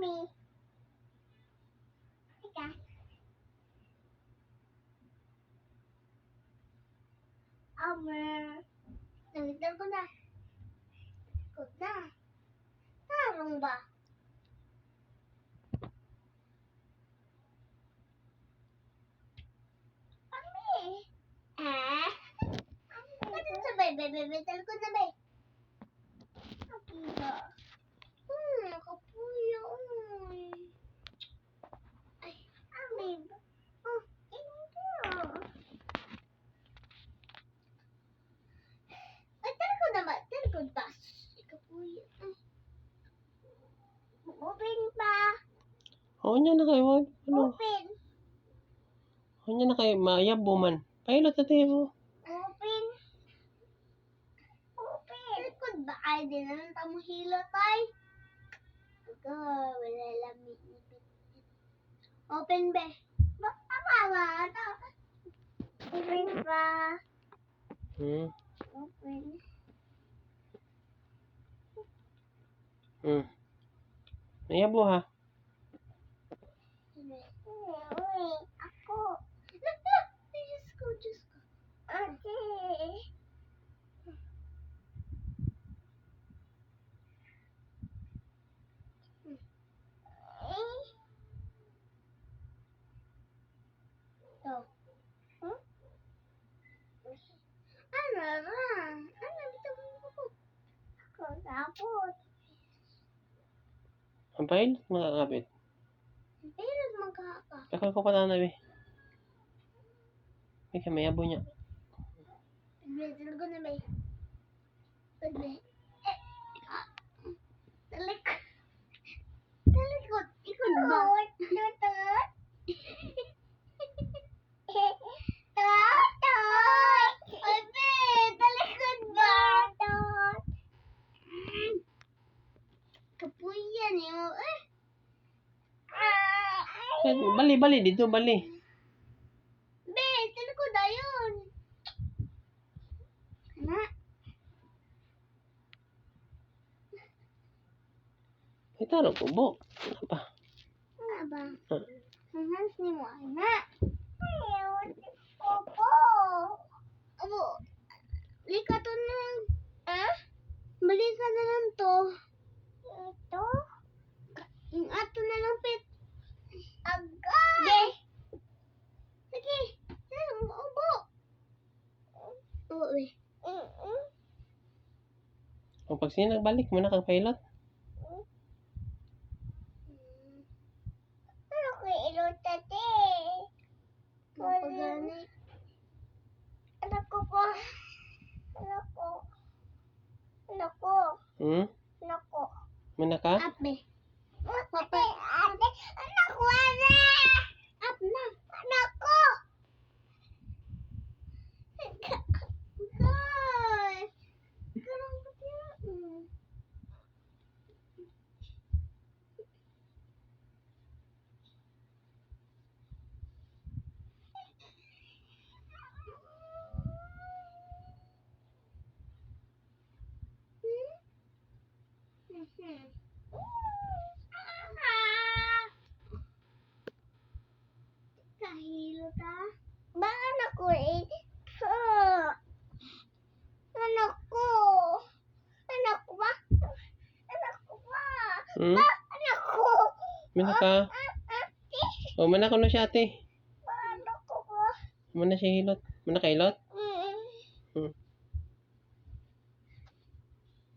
Ami. Teka. Ami. Nagdal ko na. Ko na. Tarong ba? Ami. Ah. Ano sa bay, bay, bay, bay, ko na bay. Kapuya. Kapuya. Uy. Ay, ami. Oh, ito. Ay, talikod na ba? Talikod ba? Kapuya. Ay. Open pa. Oo niya na kayo. Ano? Open. Oo niya na kayo. Mayabo man. Pilot na tayo. Open. Open. Talikod ba? Ay, di na lang tamo hilot ay. Aga, wala lang. Open be. Ba, open pa. Open. Mayabo ha. Uy, ako. Diyos ko, Diyos ko. Ate. Ito. Huh? Ano ra? Ano ito? Ako tapos. Ang pilot makakapit. Pero magkaka. Kakal ko pa na eh. May kay mayabo niya. Talaga na may. Eh, talikod. Talikod. Ikot ba? Tutut. Tutut. Ate, talikod ba? Tutut. Kapuya niyo eh. Eh, bali, bali. Dito, bali. Be, talikod ayon. Ana. Ay, tarong kubo. Ano pa? Nga ba? Ah. Ang hands ni mo, ana. Opo. Opo. Lika to na lang. Ah? Bali ka na lang to. Ito? Yung ato na lang, pet. Agay! Be. Sige. Opo. Oo, eh. O pag sino nagbalik mo na kang pilot. Ano ko ilutate? Mapagani. Ano ko po? Ano ko? Ano ko? Hmm? Ano ko? Muna ka? Up, be. Ate, ate, ano ko, ate? Up na. Ano ko? Guys! Karang pati. Kahilo ta? Ba anak ko eh? Anak ko. Anak ko ba? Anak ko ba? Hmm? Ba anak ko. Muna ka? O, muna ko na siya ate. Ba anak ko ba? Muna siya hilot. Muna ka hilot? Mm. Hmm.